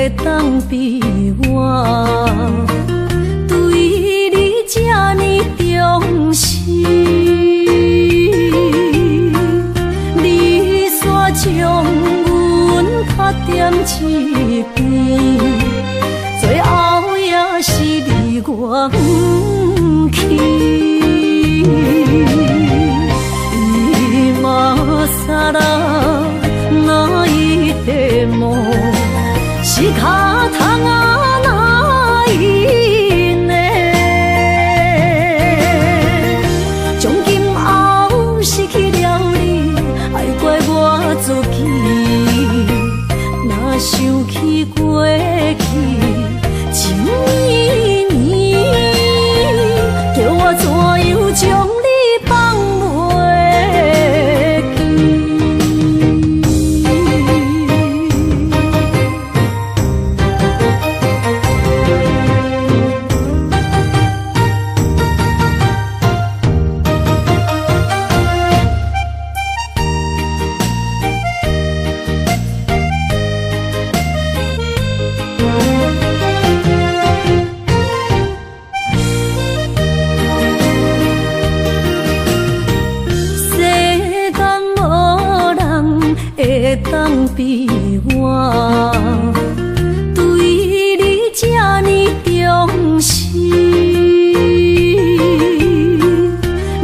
會當比我對你這呢重視。你煞將阮拍踮一邊，最後也是離我遠去。今更泣いても仕方がないね。從今後失去了你，愛怪我自己。若想起過去情綿綿，叫我怎樣將你放袂記？世間無人會當比我對你這呢重視。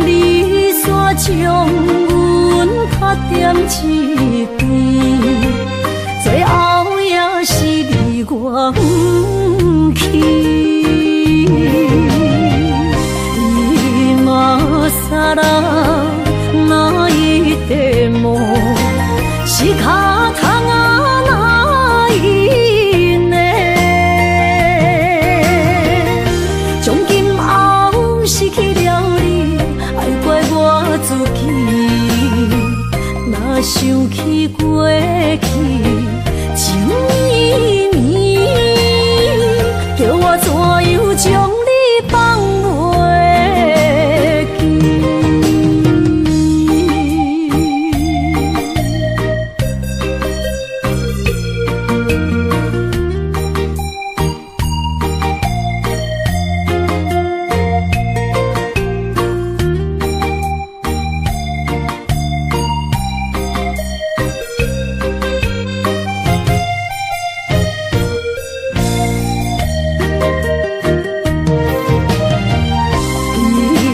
你煞將阮拍踮一邊，最後也是離我遠去。今更泣いても仕方がないね。從今後失去了你，愛怪我自己。若想起過去情綿綿，叫我怎樣將你放袂記？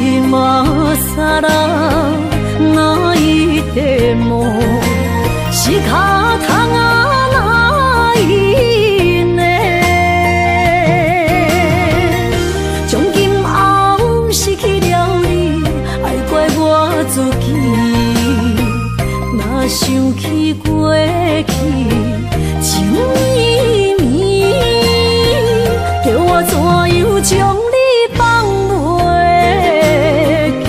今更泣いても仕方がないね。從今後失去了你，愛怪我自己。若想起過去情綿綿，叫我怎樣將你放袂記？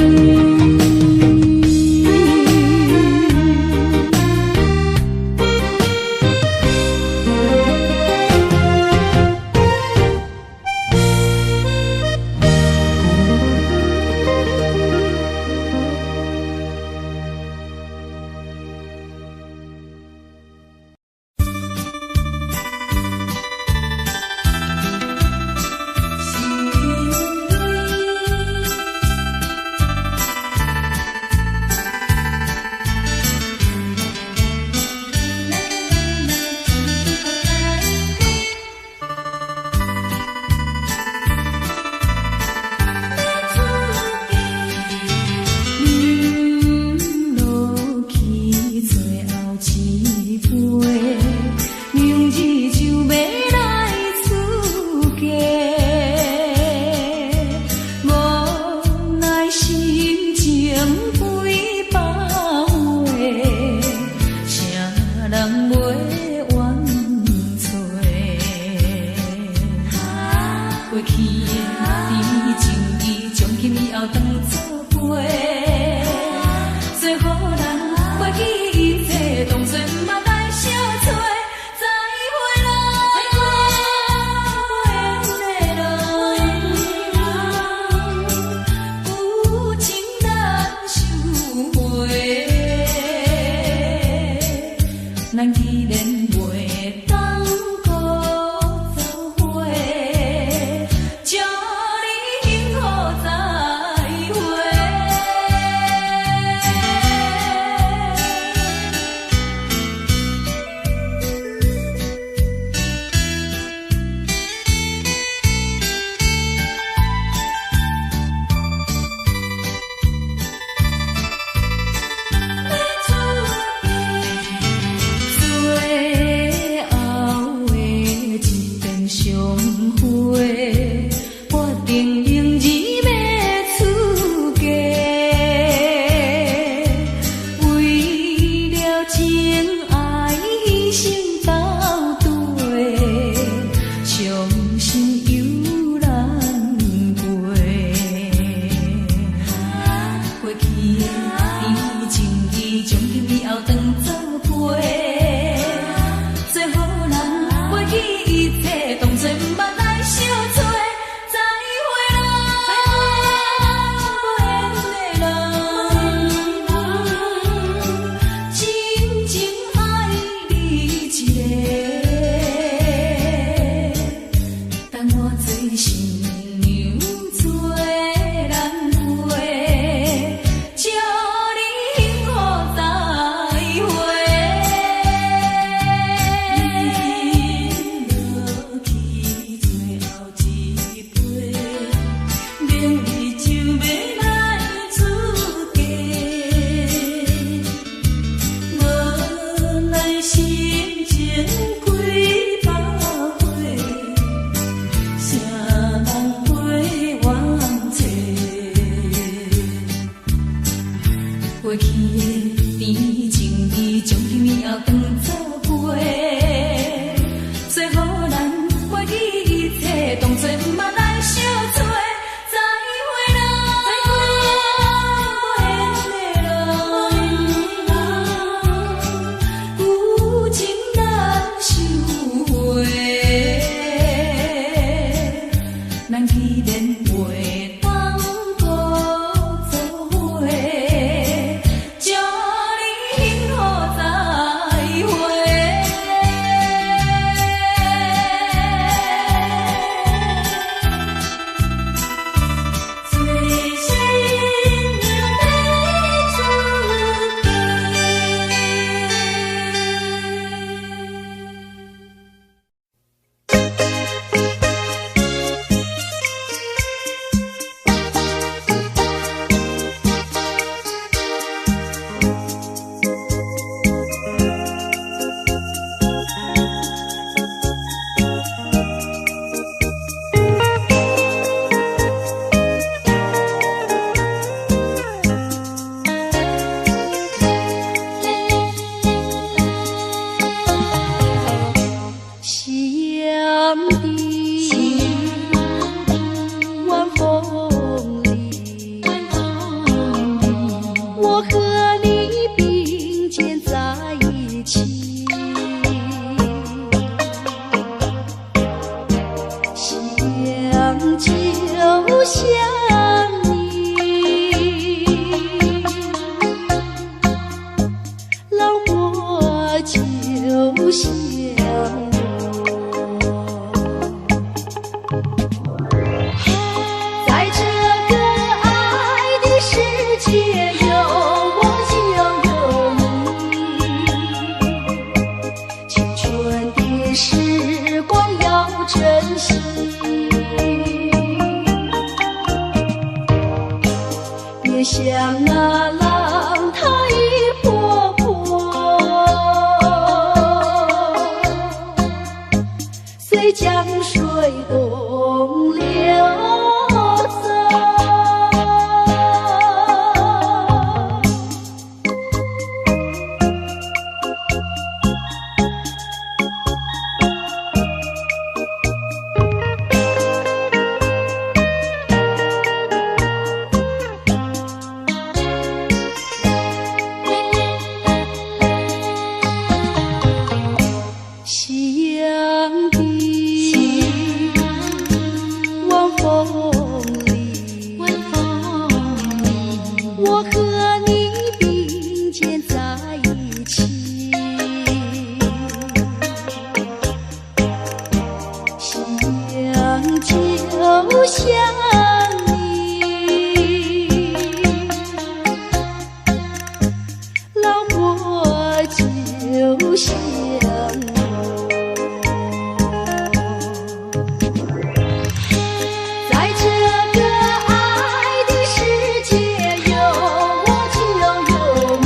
饮落去最後一杯，明日就欲來出嫁，無奈心情幾百回，誰人袂怨催？過去的甜蜜情誼，從今以後當作陪。做予人袂記一切，當作毋捌來相找。再會啦，緣的人，舊情難收回。咱既然袂當過。記一切，當作毋捌來相找。再會啦，無緣的人，真情愛你一個，等我做新娘做人陪，祝你幸福再會。飲落去最後一杯，明日就欲來出嫁。無奈心情幾百回，誰人陪阮做？過去的甜情蜜，從今以後當作陪，做予咱袂記一切，當作毋捌來相找。再會啦，無緣的人，舊情難收回。咱既然袂當閣做伙，祝你幸福再會。做新娘欲出嫁。夕陽的晚風裡，我和你並肩在一起。夕陽就像你，老婆就像我。在這個愛的世界，有我就有你，青春的時光要珍惜，別像那浪太婆婆，隨江水東流走。夕陽的晚風裡，我和你並肩在一起。夕陽就像你，老婆就像我。在這個愛的世界，有我就有你，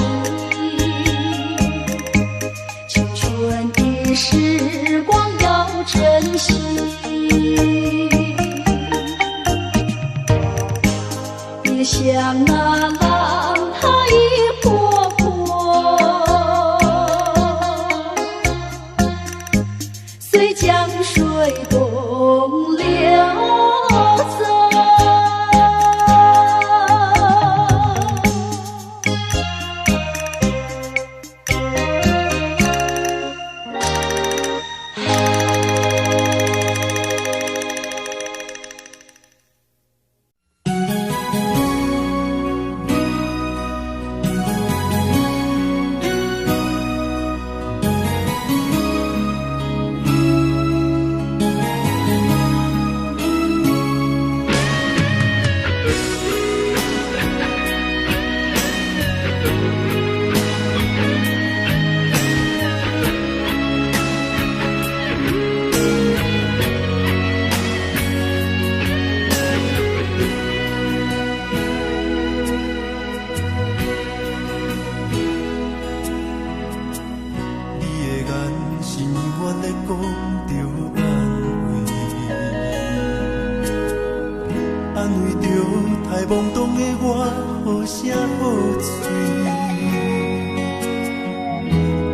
青春的時光要珍惜，別像那浪太婆婆，隨江水東流走。著安慰，安慰著太懵懂的我，好声好喙。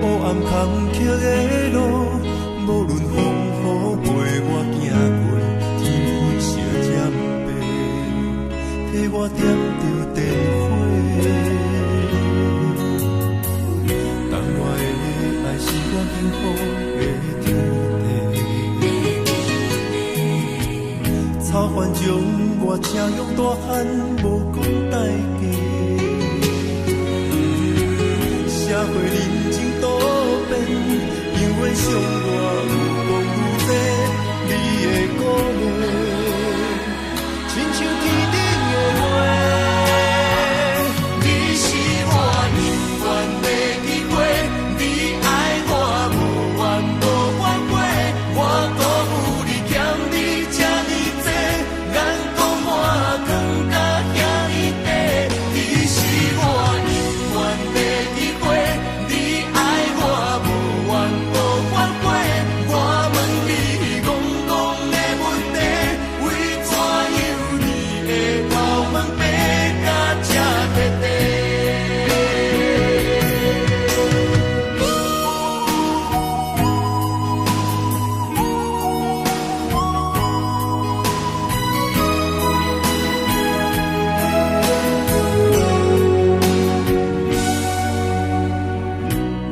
黑暗坎坷的路，无论风雨陪我行过，天昏小渐白，替我点著电火。但我的爱是我幸福的天地。草原将我请养大汉，无讲代价。社会人情多变，永远伤我愈讲愈多，你的鼓励，亲像天顶的月。你是我永远的机会，你爱我无怨无反悔，我辜负你欠你这呢济，眼光我藏甲遐呢短。你是我永远的机会，你爱我无怨无反悔，我问你戆戆的问题，为怎样你的头毛白甲这彻底？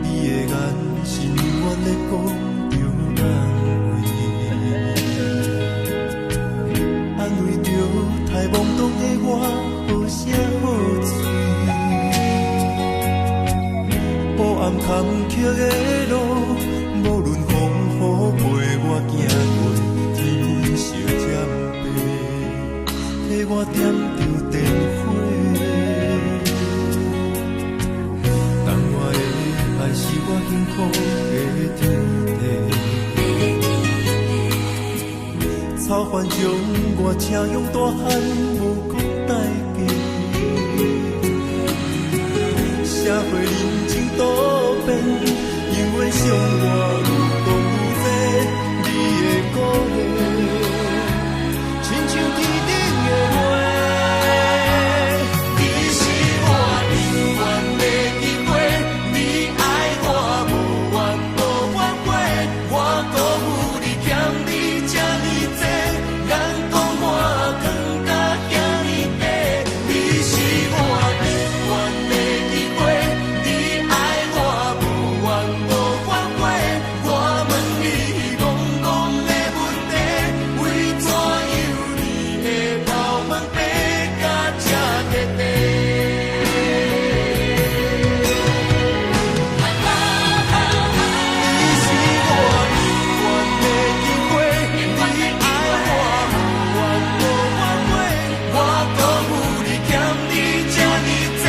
你的眼神永远咧讲著安慰，安慰著太懵懂的我，好声好喙。黑暗坎坷的路，无论风雨陪我行过，天昏小渐白，替我点著电火。但我的爱是我幸福的天地。草原将我请养大汉，无讲代价。社会人情多变，永远伤我愈讲愈多，你的鼓励，亲像天顶的月。你是我永远的机会，你爱我无怨无反悔，我辜负你欠你这呢济，眼光我藏甲遐呢短。你是我永远的机会，你爱我无怨无反悔，我问你戆戆的问题，为怎样你的头毛白甲这彻底？你是我永远的机会，你爱我无怨无反悔，我辜负你欠你这呢济，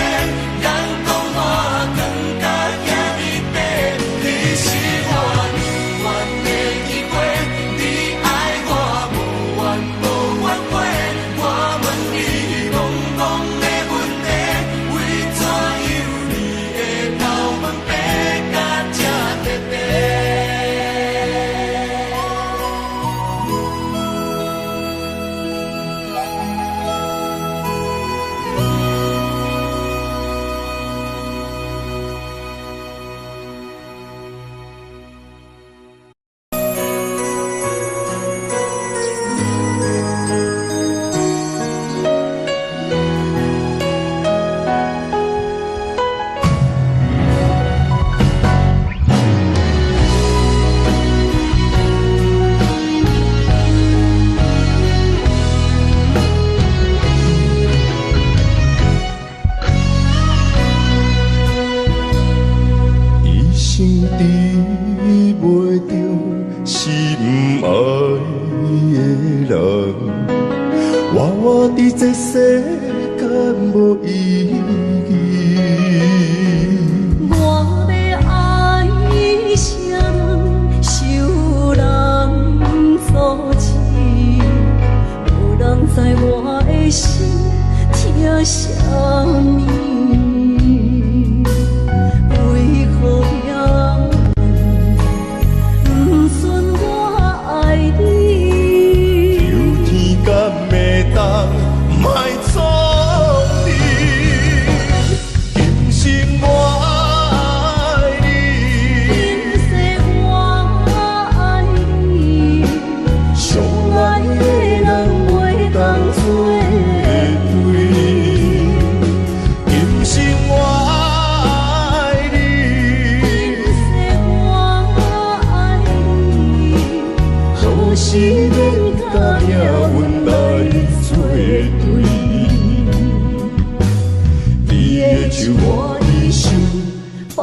眼光我藏甲遐呢短。你是我永远的机会，你爱我无怨无反悔，我问你戆戆的问题，为怎样你的头毛白甲这彻底？一生得袂著心爱的人，活活伫这世间无意义。我欲爱啥人，受人阻止，无人知我的心疼啥物。为何命运不准我時免共命運來作對。你的手我一生放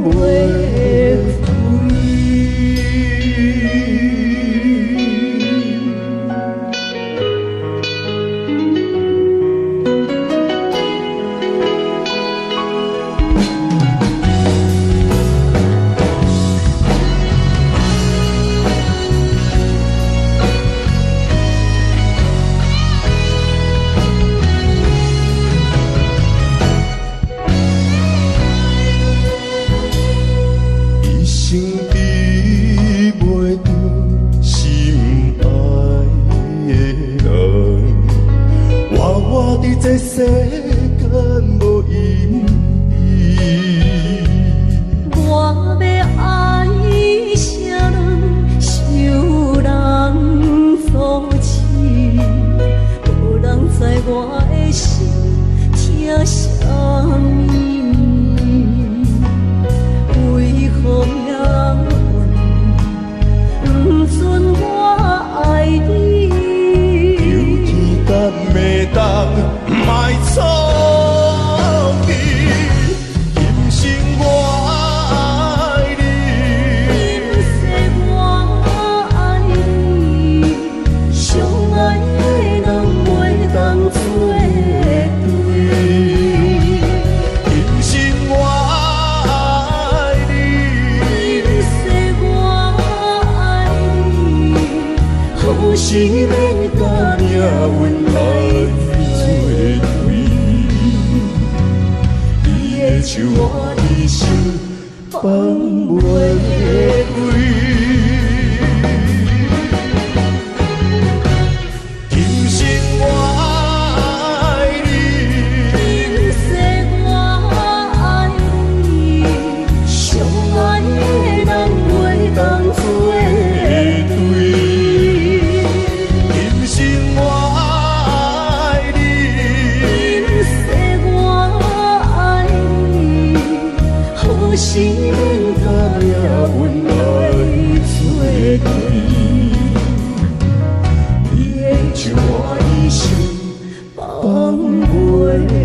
袂開。一生比袂著心愛的人，活活佇這世間無意義。我欲愛啥人，受人阻止，無人知我的心疼啥物。為何命運不准我愛你？求天敢會當莫創你，今生我愛你。今世我愛你，相愛的人袂當做對。今生我愛你，今世我愛你，好時免共命運來作對。你的手我一生放袂開。今生我愛你，今世我愛你，相愛的人袂當做對。今生我愛你，今世我愛你，好時免共命運來作對。你的手我一生放袂開。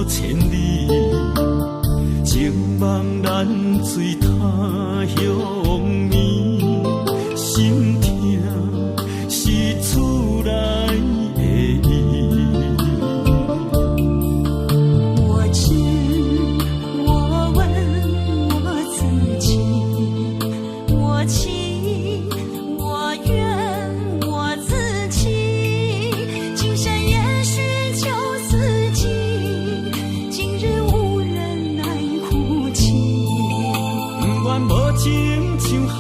千里，情網難隨他鄉暝，心疼是厝內的伊。我知，我問我自己，我情我願我自己，今生也許就四季，今日無人難哭泣。不願無情像海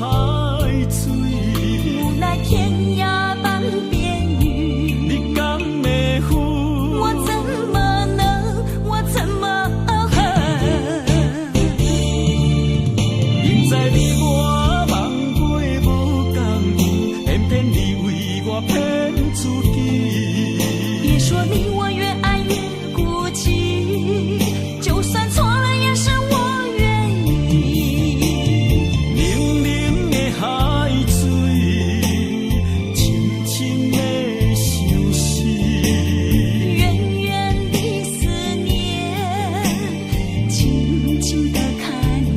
水，無奈天涯半邊雨。你敢會負？我怎麼能，我怎麼恨？明知你我夢過無仝樣，偏偏你為我騙自己。別說你我越愛越孤寂，就算錯了也是我願意。冷冷的海水，深深的相思。遠遠的思念，靜靜的看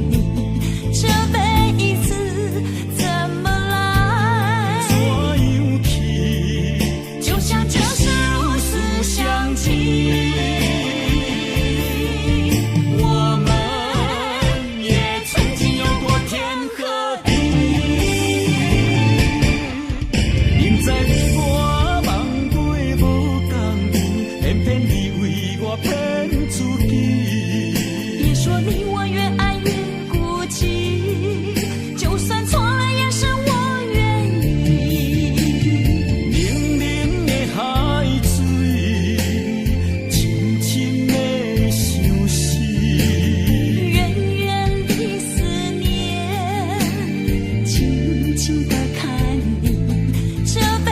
你，這輩子怎麼來？怎樣去？就像這是如此相記。我們也曾經有過天和地。明知你我夢過無仝樣，偏偏你為我騙自己。別說你我越愛越孤寂，就算錯了也是我願意。冷冷的海水，深深的相思。遠遠的思念，靜靜的看你，這輩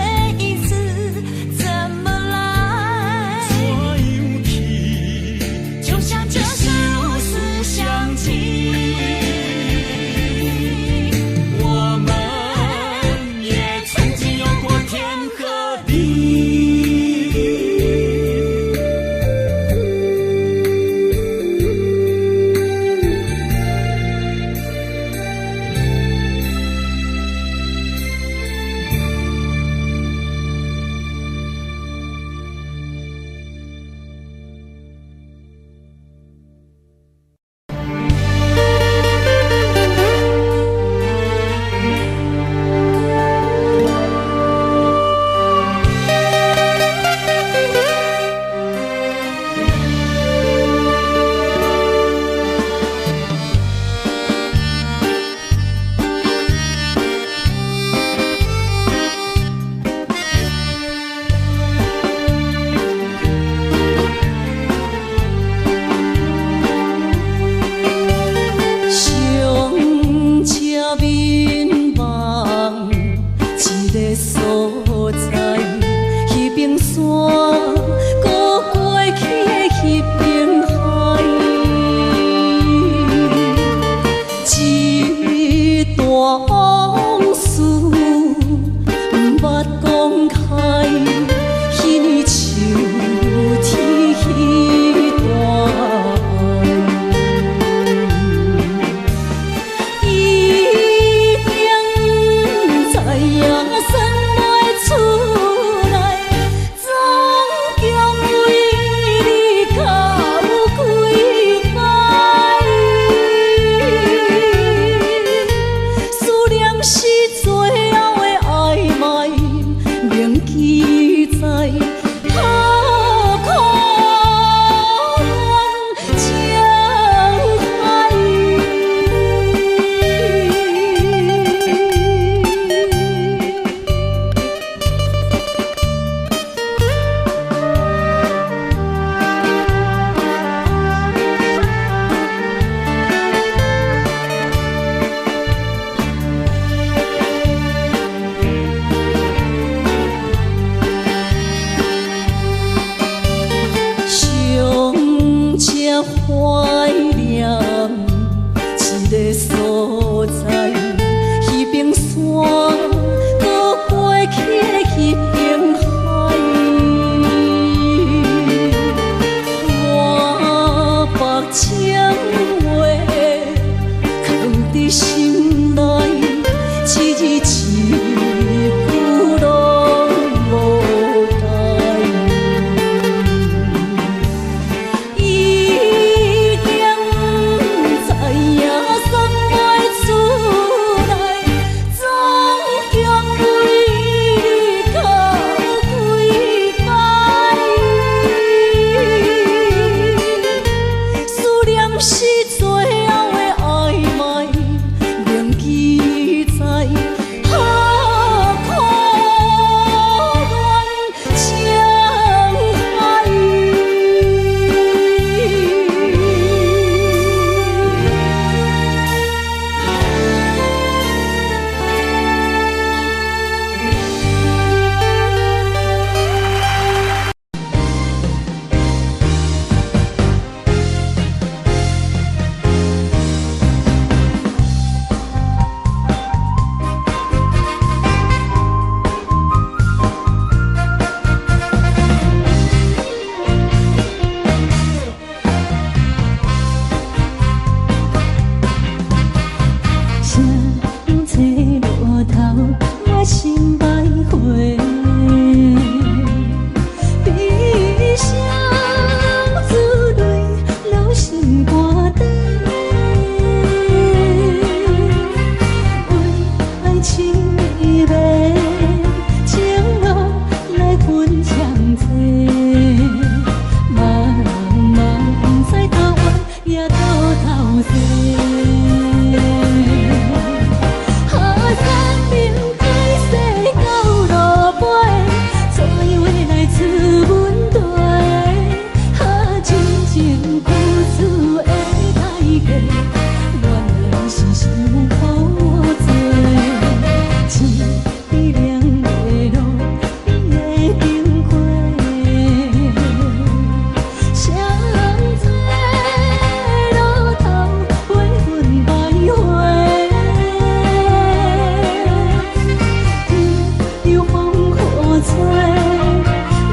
吹，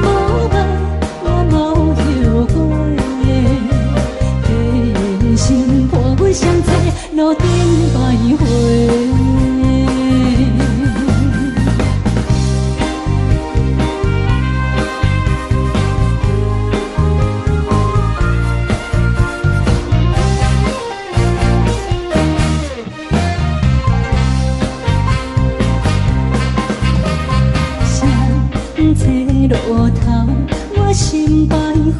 無愛我無後悔。假用心伴阮相坐路頂徘徊。路頭，我心徘徊，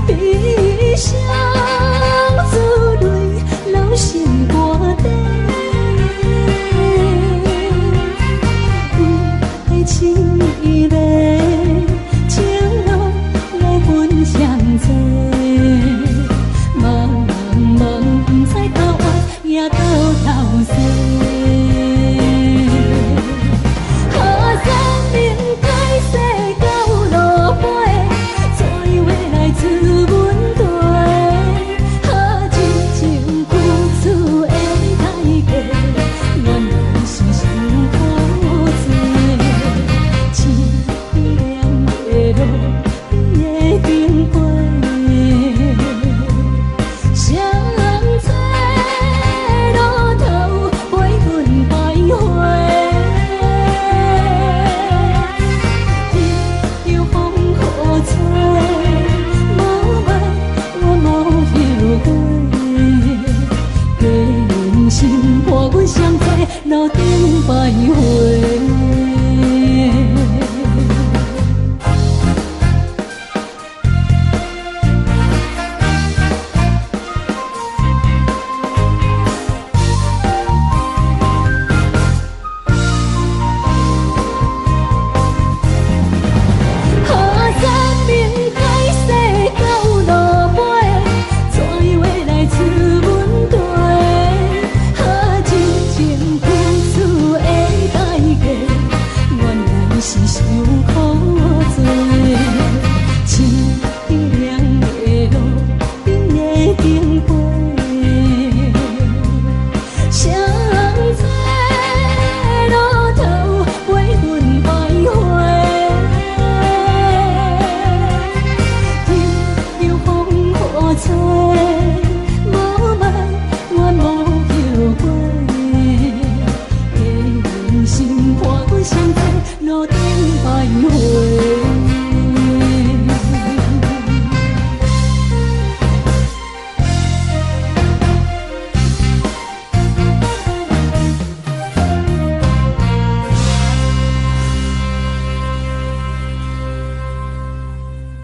悲傷珠淚流心肝底。为爱情暝，情路来阮相坐，茫茫不知头歪也到头西。路頂徘徊。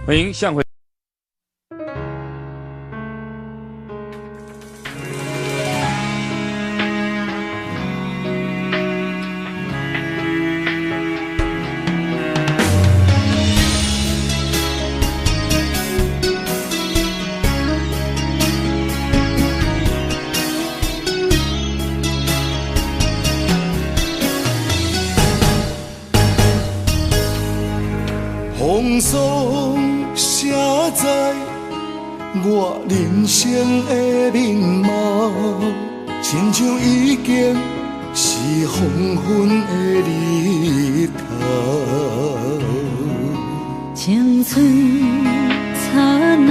歡迎向回。風霜寫在我人生的面貌，親像已經是黃昏的日頭。青春刹那，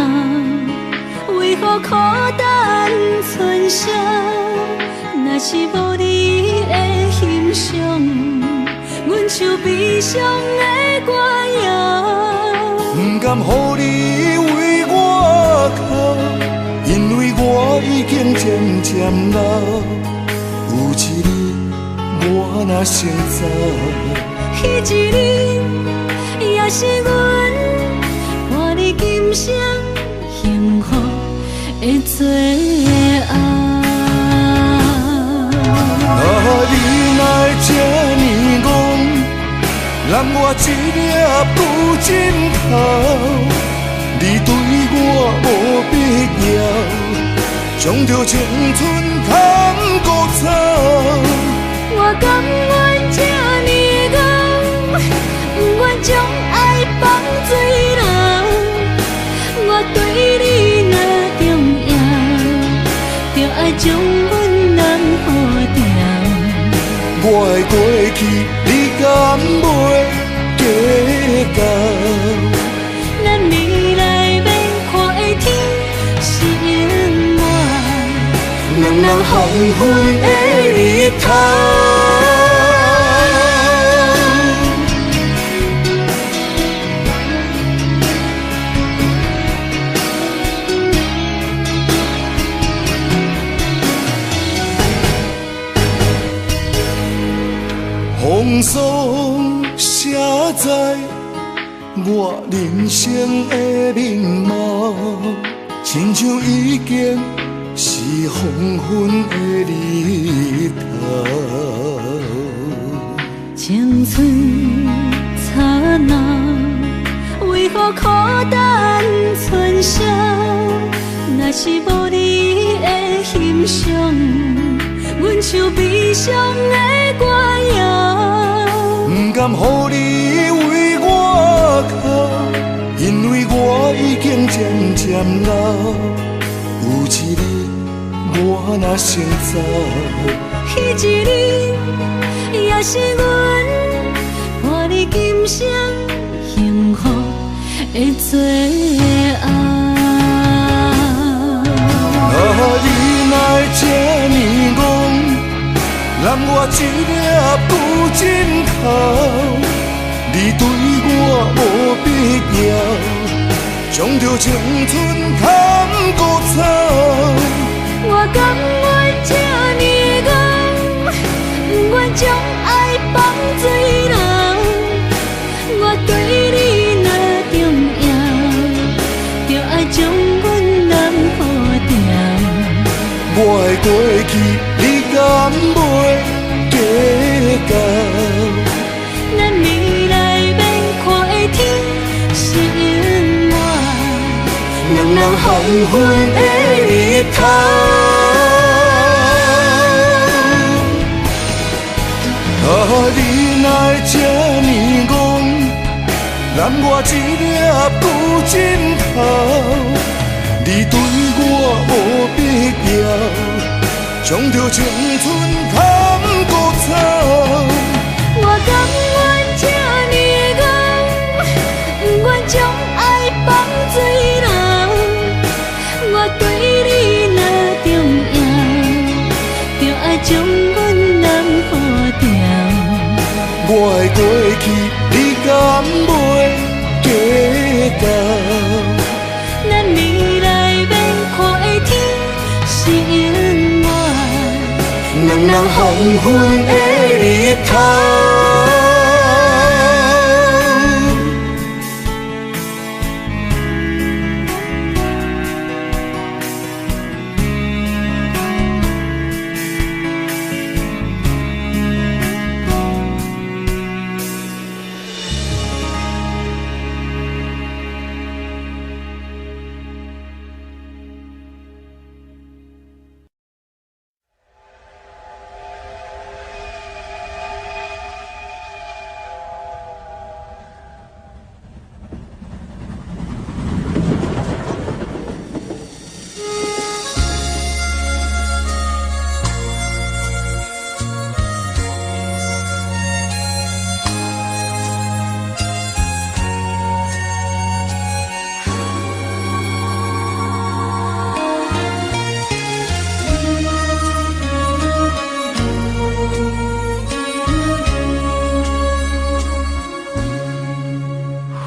為何苦等春宵？若是無你的欣賞，阮像悲傷的歌謠。不甘予你為我哭，因為我已經漸漸老。有一日我若先走，彼一日也是阮伴你今生幸福的最後。啊，你哪會這呢戆，揽我一粒布枕头，你对我无必要，将著青春牵孤走。我甘愿这呢戆，不愿将爱放水流。我对你若重要，就爱将阮揽好牢。我的过去，你昏的日頭。風霜寫在我人生的面貌，親像已經是黃昏的日頭。青春刹那，為何苦等春宵？若是無你的欣賞，阮像悲傷的歌謠。不甘予你為我哭，因為我已經漸漸老。有一日我若先走，彼一日也是阮伴你今生幸福的最後。啊，你哪會這呢戇？揽我一粒旧枕头，你對我無必要，將著青春砍枯草。我甘願這呢戇，不願將愛放水流。我對你若重要，就愛將阮揽好牢。我的過去，你敢袂計較？咱未來欲看的天是永遠兩人黃昏的日頭。啊，你哪會這呢戇？攬我一粒舊枕頭，你對我無必要，將著青春砍枯草。我甘願這呢戇，不願將愛放水流。我對你若重要，就愛將阮攬好牢。我的過去，你敢袂計較？咱未來欲看的天是永遠兩人黃昏的日頭。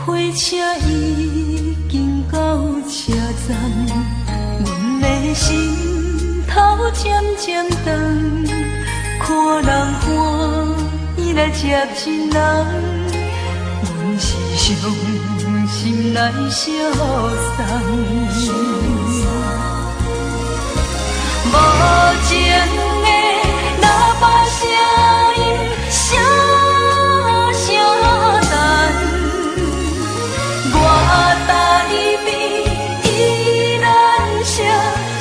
火車已經到車站，阮的心頭漸漸長，看人歡喜來接親人，阮是傷心來相送。無情的喇叭聲音，聲聲等。我台邊依然是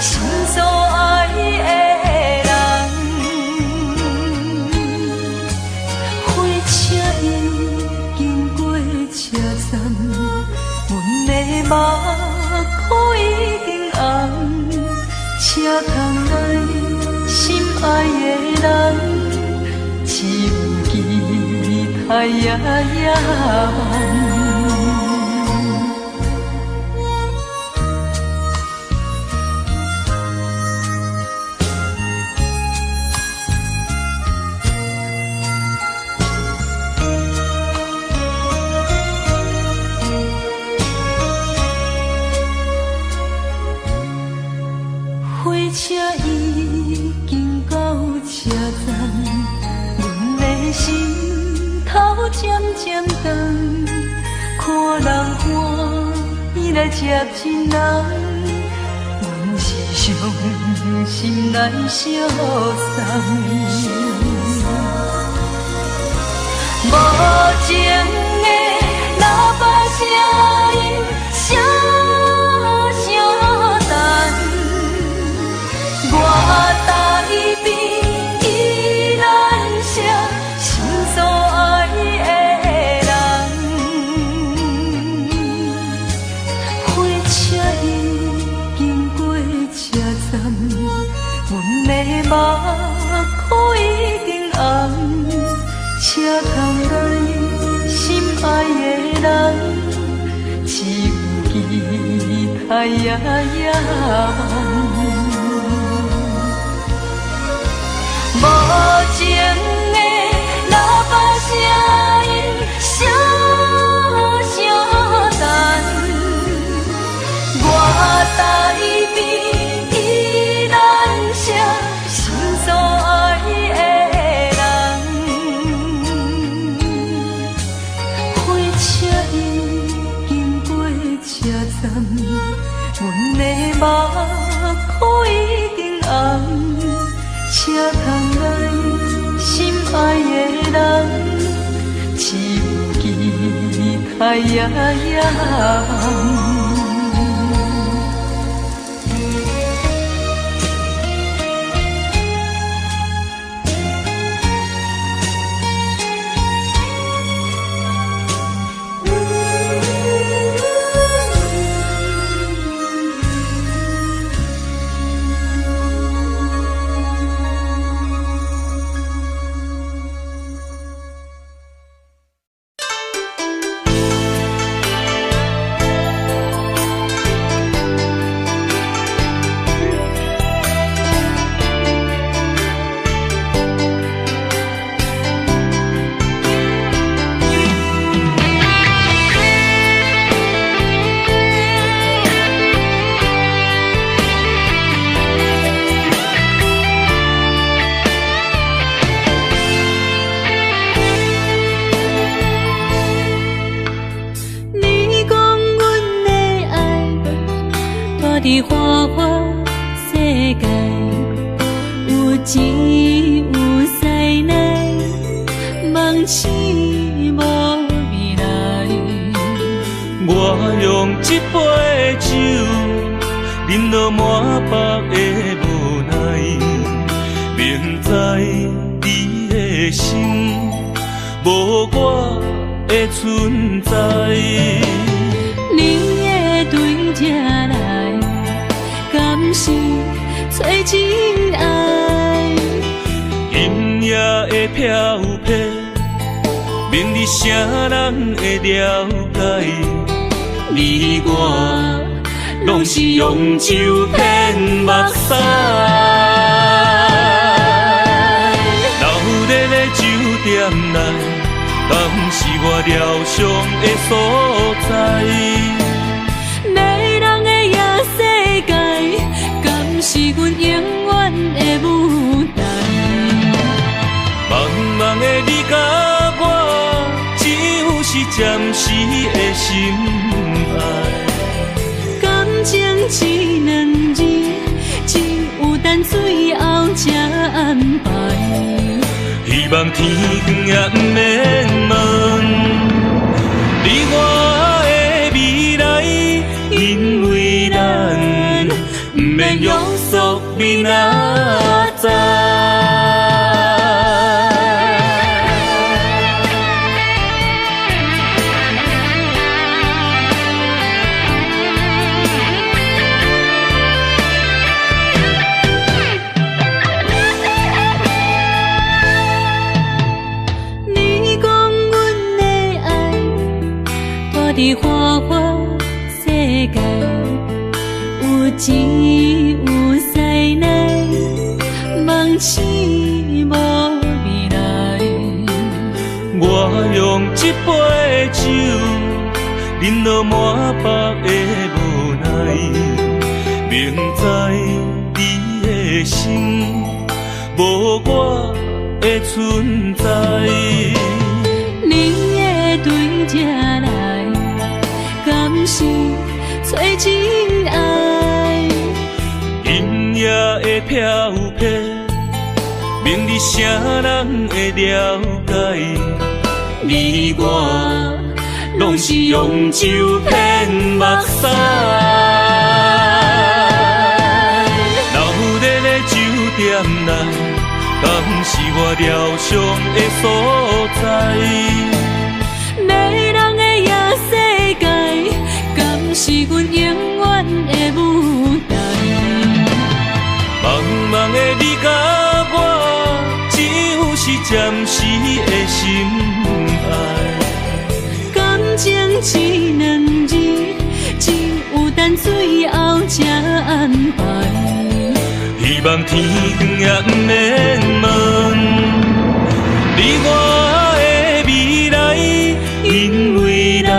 心所愛的人。火車已經過車站，阮的目眶已經紅，車窗內心愛的人，只有期待夜夜梦。渐渐长，看人欢喜来接亲人，阮是伤心来相送。无情的喇叭声音，声声等，我台边依然是心所爱的人。火车已经过车站，阮的目眶已经红。车窗内心爱的人，只有期待也野望。无情的喇叭声音，声声等，我台边依然是心所爱的人。火车已经过车站，阮的目眶已经红。车窗内心爱的人，只有期待也野望。伫花花世界，有钱有势来，梦醒无未来。我用这杯酒，饮落满腹的无奈，明知你的心无我的存在。你会对这来，敢是找真爱？今夜的飘泊，明日谁人会了解？你我拢是用酒骗目屎。闹热的酒店内，敢是我疗伤的所在？迷人的夜世界，敢是阮永远的舞台？茫茫的你佮我，只有是暂时的心爱。感情这两字，只有等最后才安排。希望天光也毋免问你我的未来，因为咱毋免约束明仔载。伫花花世界，有钱有势来，梦醒无未来。我用这杯酒，饮落满腹的无奈，明知你的心无我的存在。你情愛。今夜的飄泊，明日啥人會了解？你我攏是用酒騙目屎。鬧熱的酒店內，敢是我療傷的所在？迷人的夜世界，敢是阮永遠的舞台？茫茫的你佮我，只有是暫時的心愛。感情這兩字，只有等最後才安排。希望天光也毋免問你我的未來，因為咱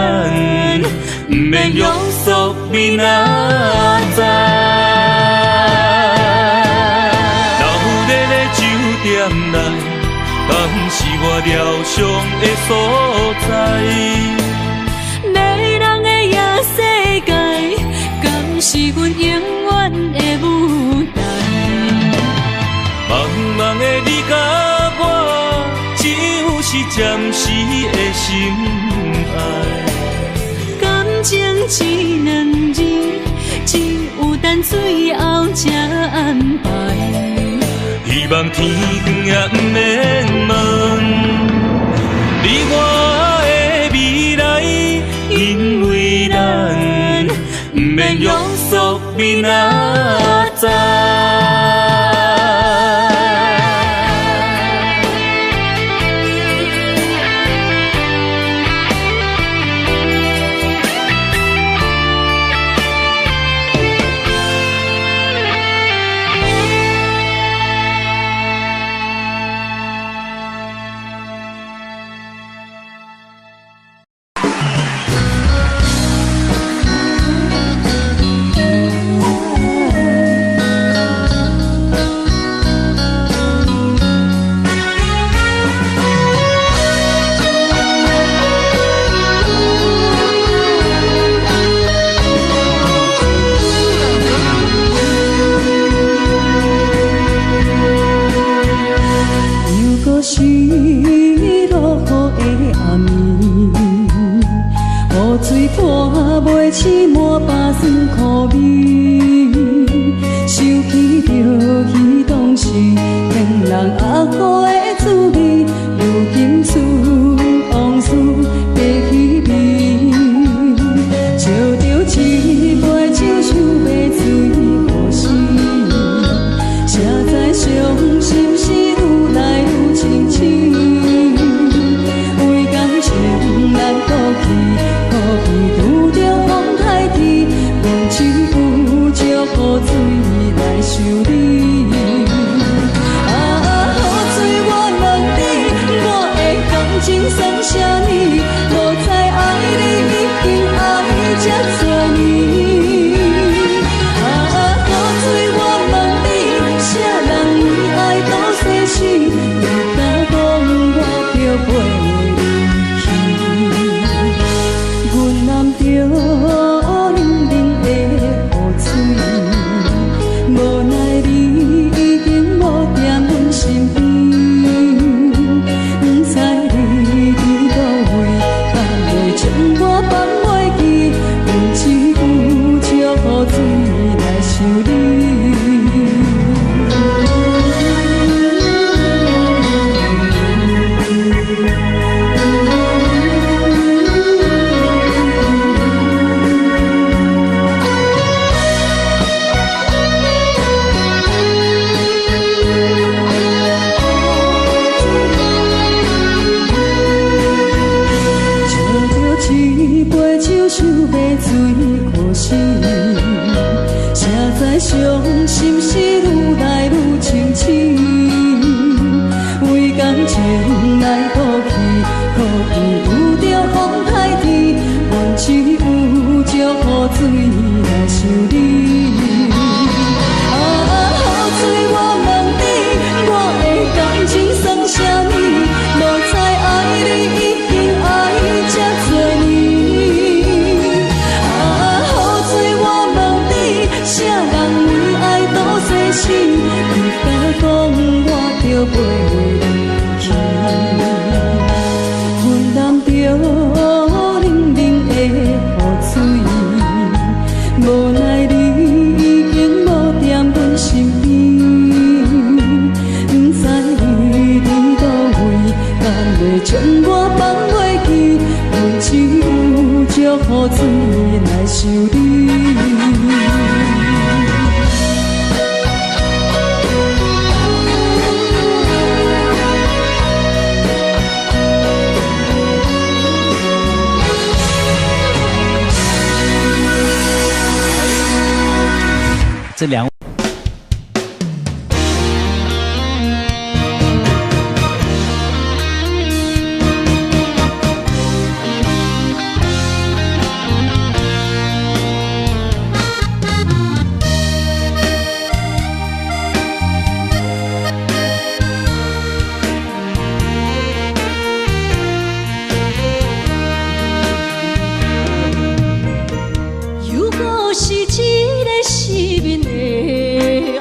毋免約束明仔載。鬧熱的酒店內，敢是我療傷的所在？迷人的夜世界，敢是阮永遠的舞台？茫茫的你佮我，只有是暫時的心愛。感情這兩字，只有等最後才安排。希望天光也毋免問你我的未來，因為咱毋免約束明仔載。又閣是落雨的暗暝，雨水泼袂醒滿腹酸苦味，想起著彼當時騙人阿哥的滋味，如今思往事白彼味，照著一杯酒想欲醉予死，才知傷心事愈來愈清醒，為感情難過去，苦比拄著風颱天，阮只有借雨水來想你。啊，雨水我問你，我的感情算啥物？無知愛你已經愛這濟年。啊，雨水我問你，啥人為愛賭生死？你敢講我著陪你去？阮攬著冷冷的雨水，無奈你已經無踮阮身邊，不知你佇佗位，敢會將我放袂記？阮只有借雨水來想你。照著一杯酒，想欲醉予死，才知傷心事愈來愈清醒。為感情來賭氣，苦比拄著風颱天，阮只有借雨水來想你。啊，雨水我問你，我的感情算啥物？無知愛你已經愛這濟年。啊，雨水我水來想你。這兩。又閣是一个失眠的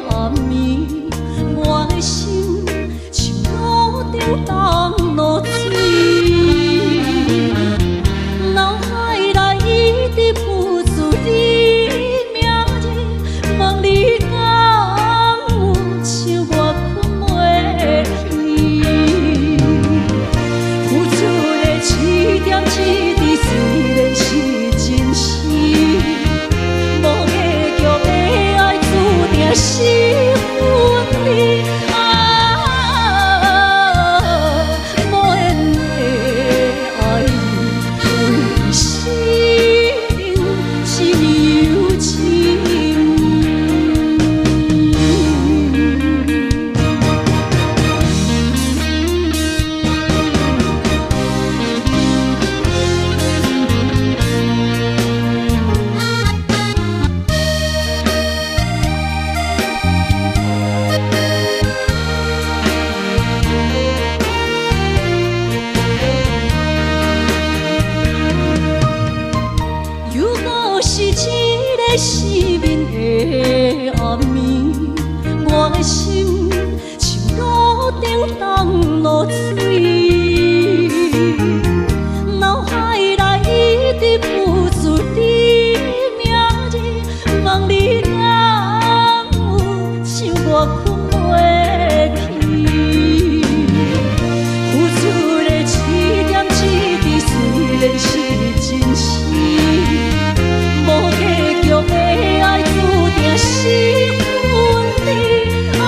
暗暝，我的心像炉顶冻露水，脑海内一直浮出你名字，问你敢有像我睏袂去？付出的一点一滴虽然是真实。无结局的爱注定是分离啊！无缘的爱你，为生命一年又一年。又閣是一个失眠的暗暝，我的心像炉顶冻露水，脑海内一直浮出你名字，问你敢有像我睏袂去？付出的一点一滴虽然是真实，无结局的爱注定是分离啊！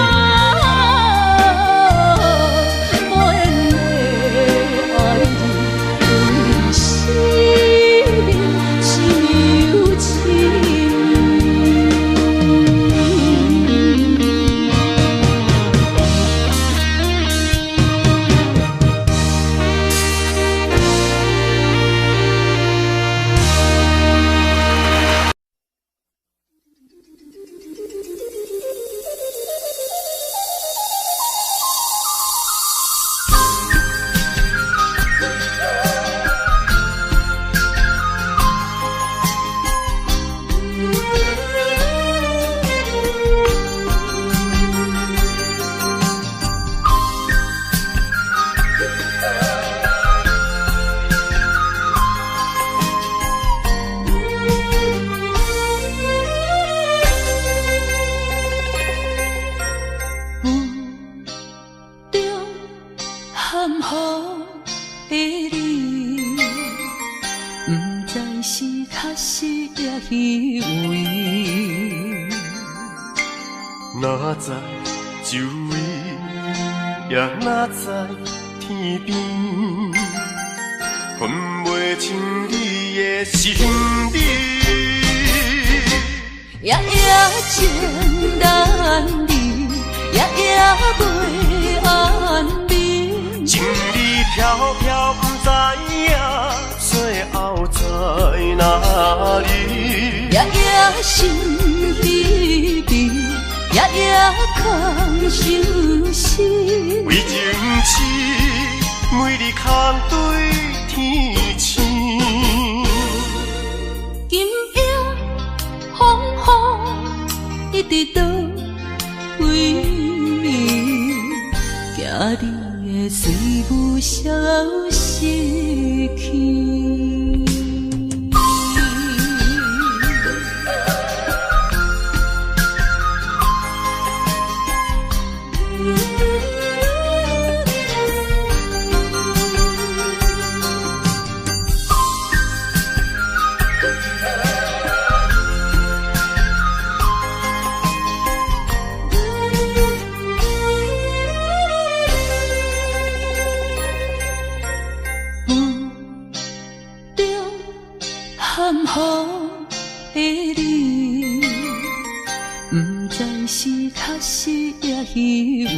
无缘的爱你，为生命一年又一年。雾中含糊的你，不知是确实抑虚伪。哪知周围，也哪知天边，分袂清你的身影。夜夜情难离，夜夜袂安眠。情理飘飘，不知影最后在哪里。夜夜心疲惫，夜夜空相思。为情痴，每日空对天星。今夜风雨一直倒位，惊你的水雾消失去。含糊的你，毋知是確實抑虛偽。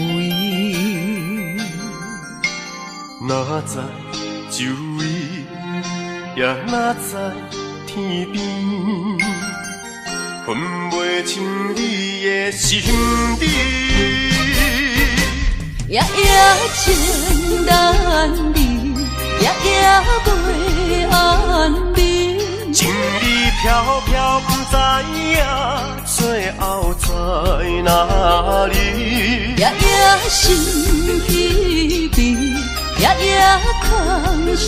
哪知周圍，也哪知天邊，分袂清你的心理。夜夜情難離，夜夜袂安眠。情理飄飄，毋知影最後在哪裡。夜夜心疲憊，夜夜空相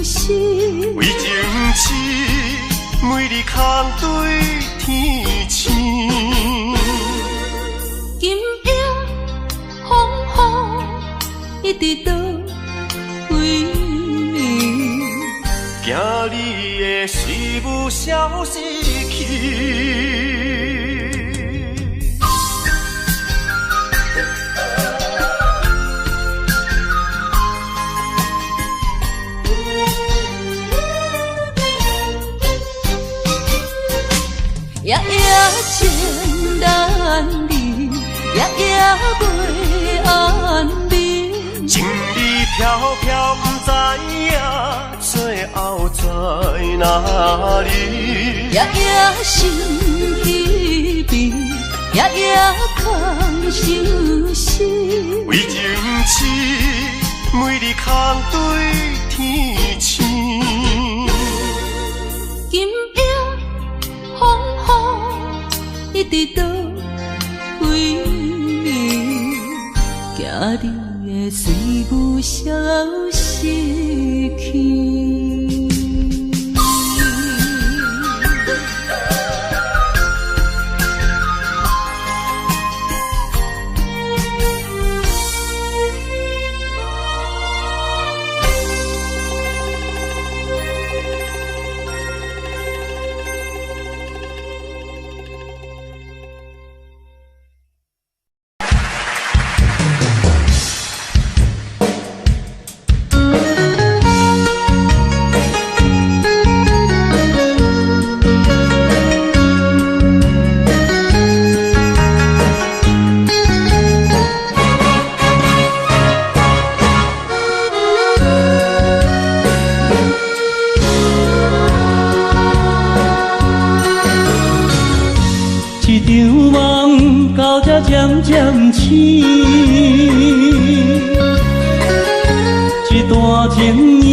思。為情痴，每日空對天星。今夜風雨一直倒位？驚你的思慕消失去。夜夜情難離，夜夜袂安眠。情理飄飄，毋知影最後在哪裡。夜夜心疲憊，夜夜空相思。為情痴，每日空對天星。今夜風雨一直倒位？驚你的思慕消失去。一場夢到這漸漸醒，這段情已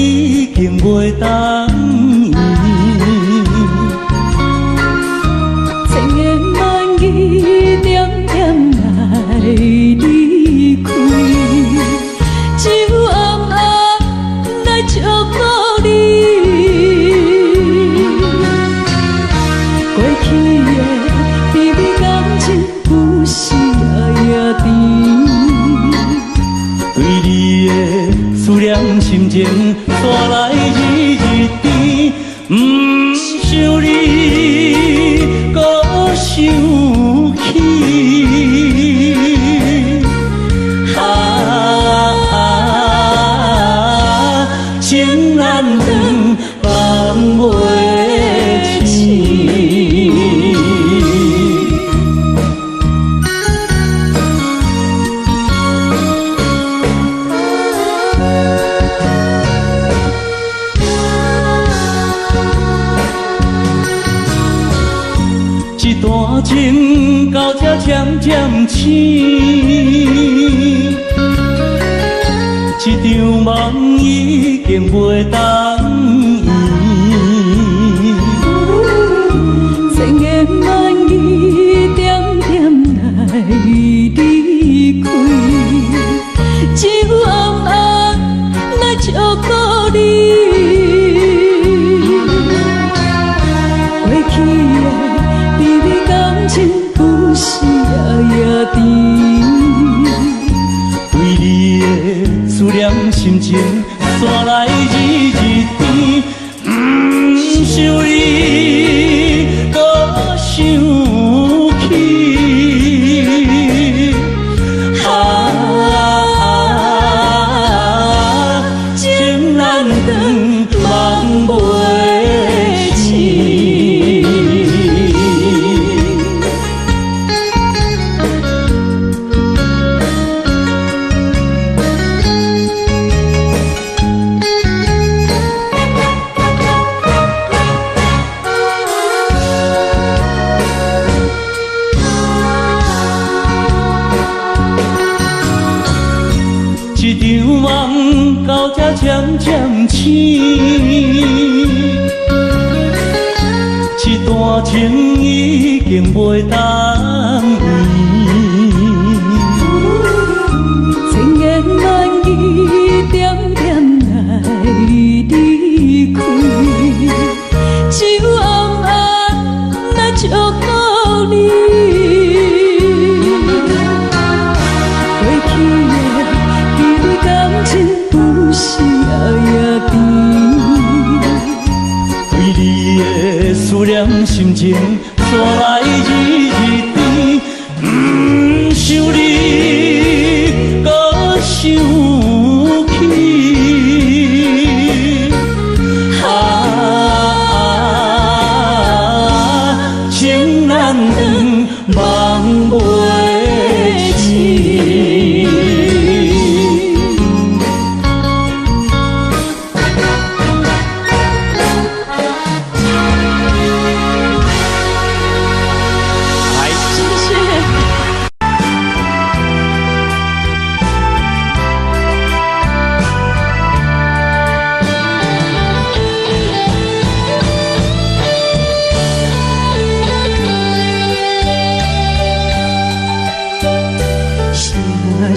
經袂當圓。千言萬語點點來離開，只有暗暗來照顧你。過去的甜蜜感情有時也甜。對你的思念心情，煞來日日甜。毋想你，閣想起。啊，情難斷，放袂清。這段情到這漸漸醒，這場夢已經袂當圓。千言萬語點點來離開，只有暗暗來照顧你。過去的甜蜜感情有時也甜。對你的思念心情，煞來日日甜。毋想你，閣想起。啊，情難斷，經袂當圓。千言萬語點點來離開，只有暗暗來祝福你。過去的彼段感情有時也也甜。對你的思念心情，煞來日日甜。毋想你，閣想起。啊，情難斷，夢袂醒。謝謝。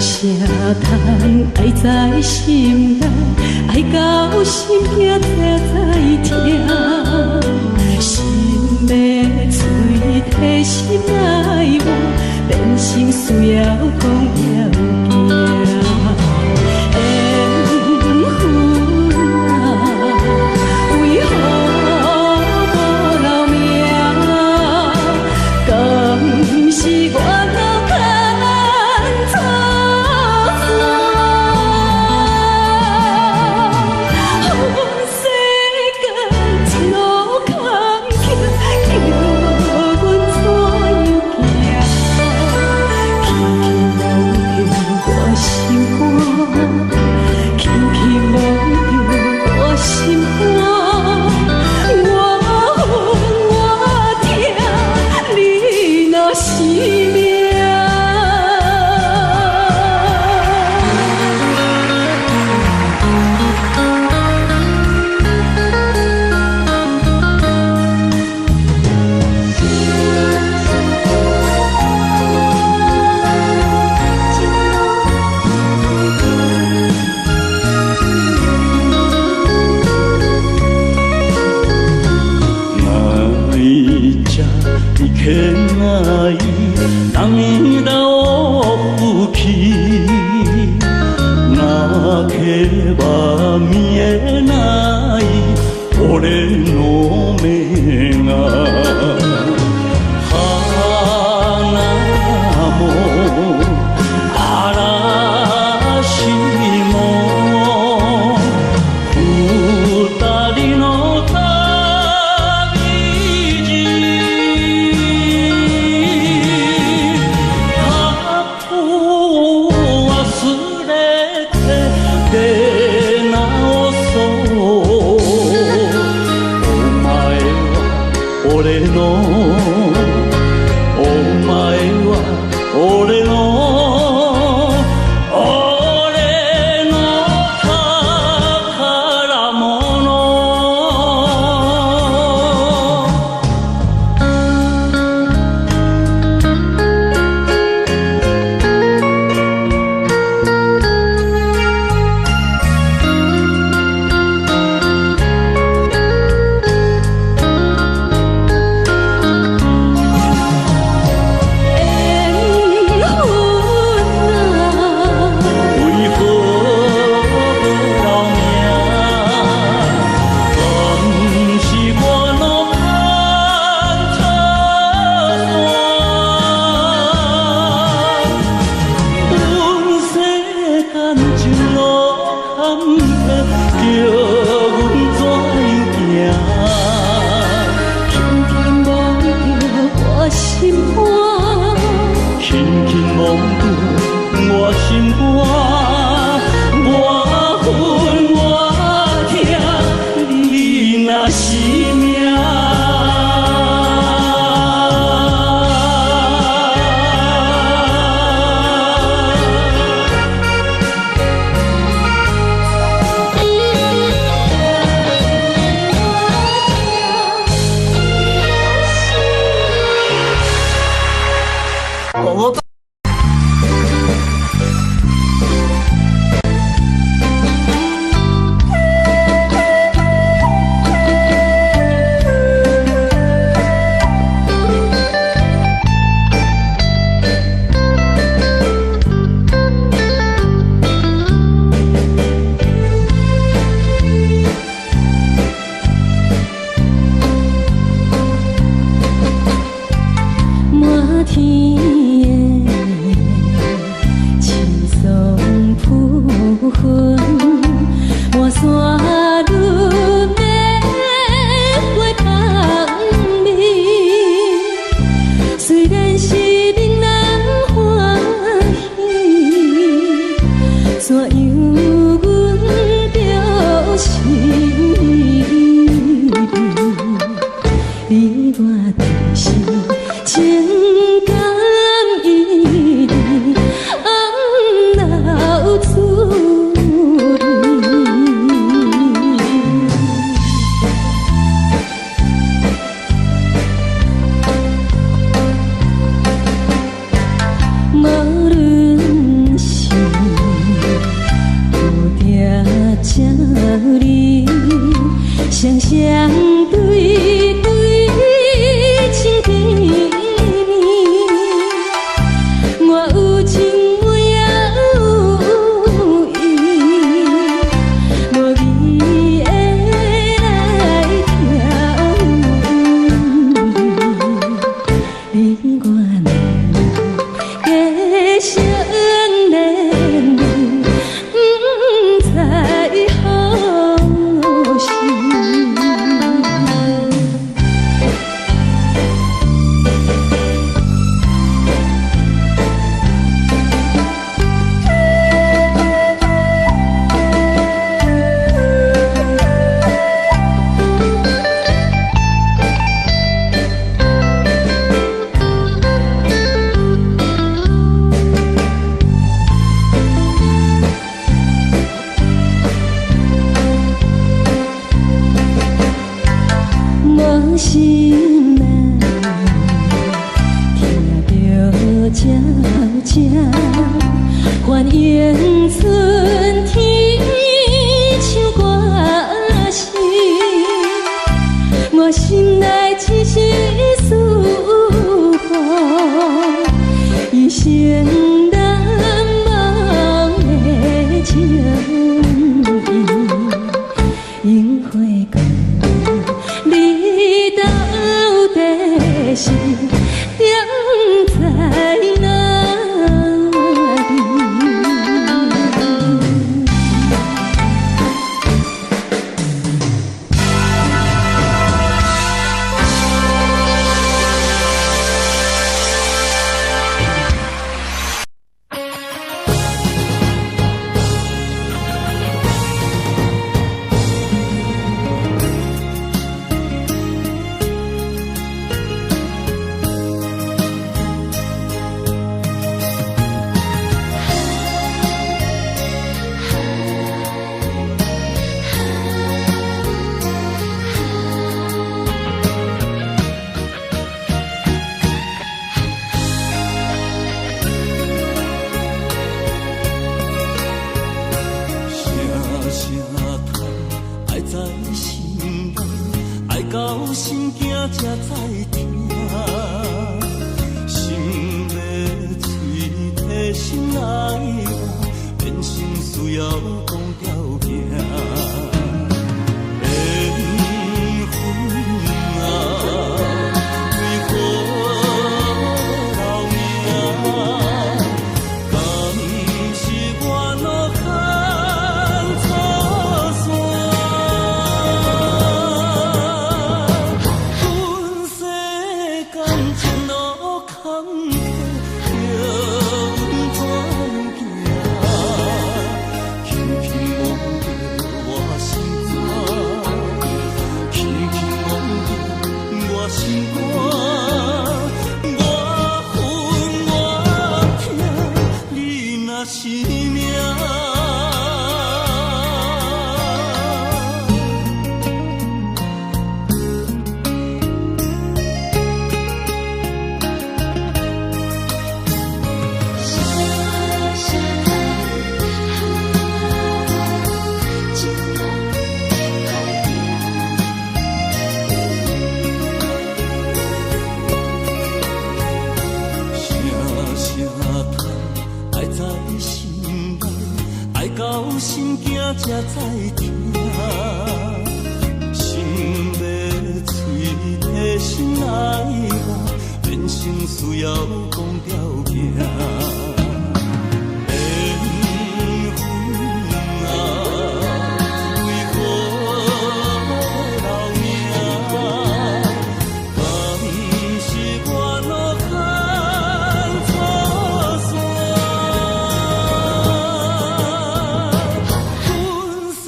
聲聲嘆愛在心內，愛到心痛才知疼。心的喙提心愛我，變成需要講要行。緣分啊，為何無留名？敢是我老看錯線？予世間一路坎坷，叫阮怎樣行？輕輕摸著我心肝，輕輕摸著我心肝，我恨我疼，你若是命。泣いちゃいけない涙を拭き泣けば見えない俺の目が花も嵐も二人の旅路過去を忘れて出直そうお前は俺のお前は俺の俺の宝物。雙雙對對親甜蜜。我有情我也有意，無味的來疼。你我兩家相連理，毋知何時。我心內聽著鳥聲，歡迎春天唱歌聲。我心內一絲思慕，一生難忘的情意，櫻花糕。你到底是踮在哪裡？聲聲嘆，愛在心內，愛到心驚才知疼。心欲喙提心來活，變成需要講條件。緣分啊，為何留名？敢是我落空錯線？阮世間情路坎坷，叫阮怎行？輕輕摸著我心肝，輕輕摸著我心肝，我恨我疼，你若是命。聲聲嘆，情路歹行。聲聲嘆，愛在心內，愛到心驚才知疼。心欲喙提心來活，變成需要講條件。緣分啊，為何留名？敢是我落空錯線？阮世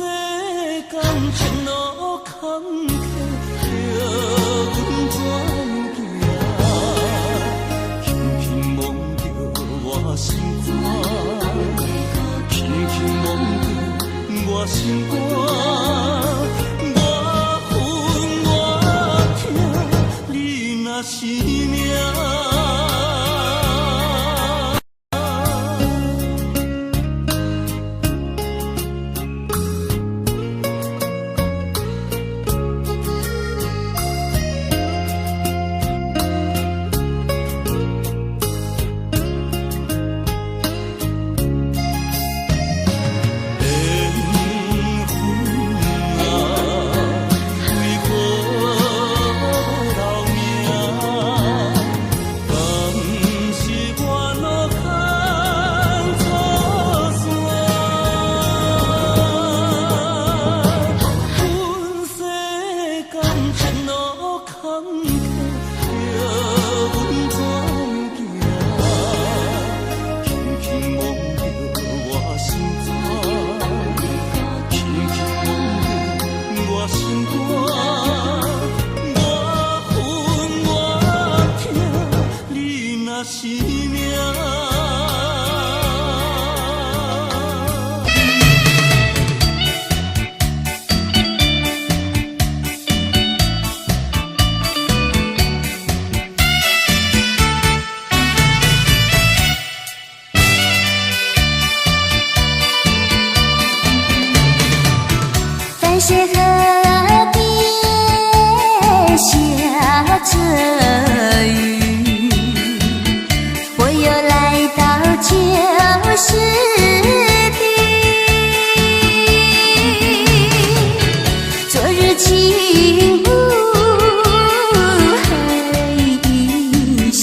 間情路坎坷，叫阮怎行？輕輕摸著我心肝，輕輕摸著我心肝，我恨我疼，你若是命。前路坎坷，叫阮怎行？轻轻摸著我心肝，轻轻摸著我心肝，我恨我疼，你若是命。 白雪河边下着雨，我又來到舊時地。昨日情霧還依稀，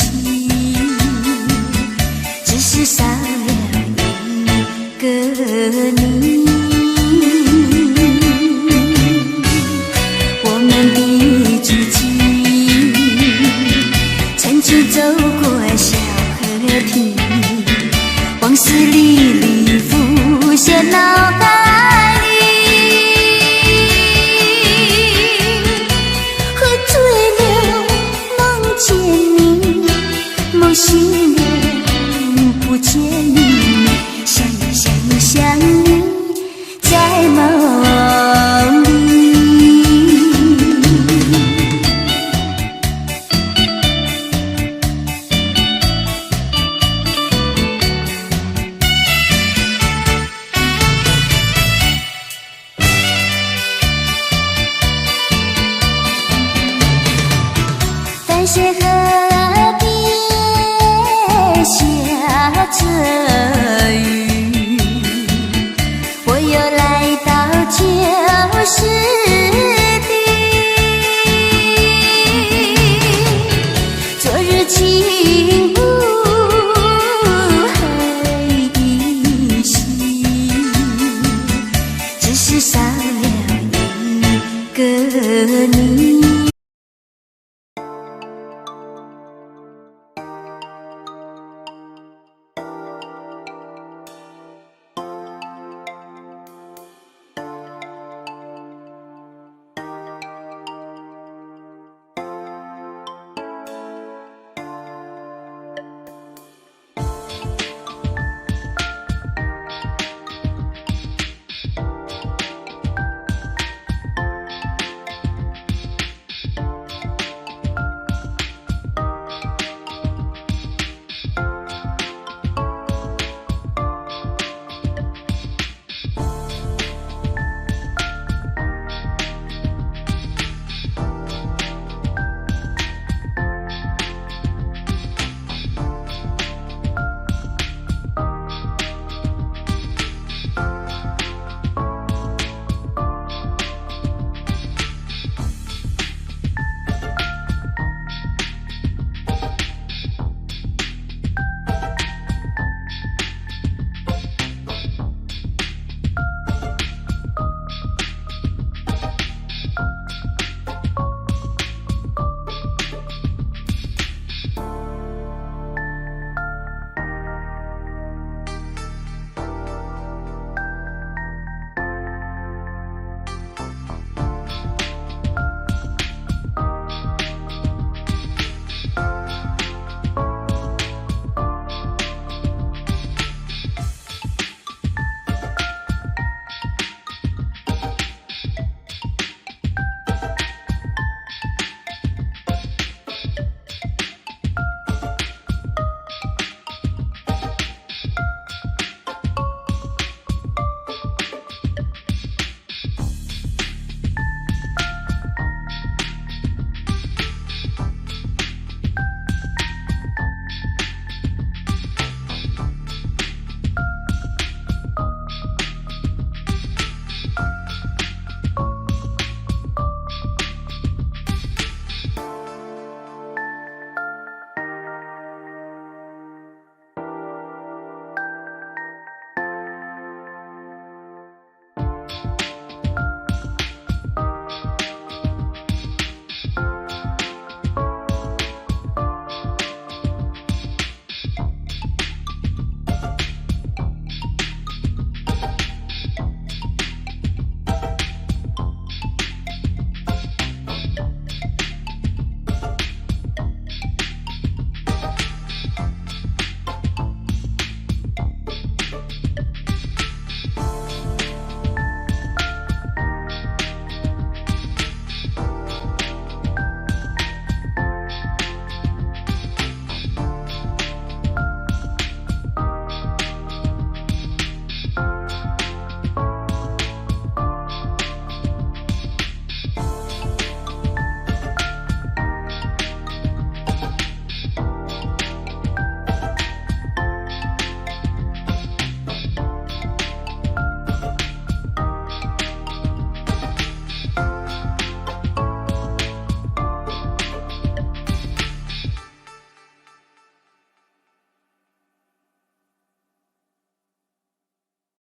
只是少了一個你。我們的足跡，曾經走過小河堤，往事歷歷浮現腦海裡。喝醉了夢見你，夢醒了不見你，想你想你想你，在夢裡。白雪河邊下着雨，我又來到舊時地。昨日情霧還依稀，只是少了一個你。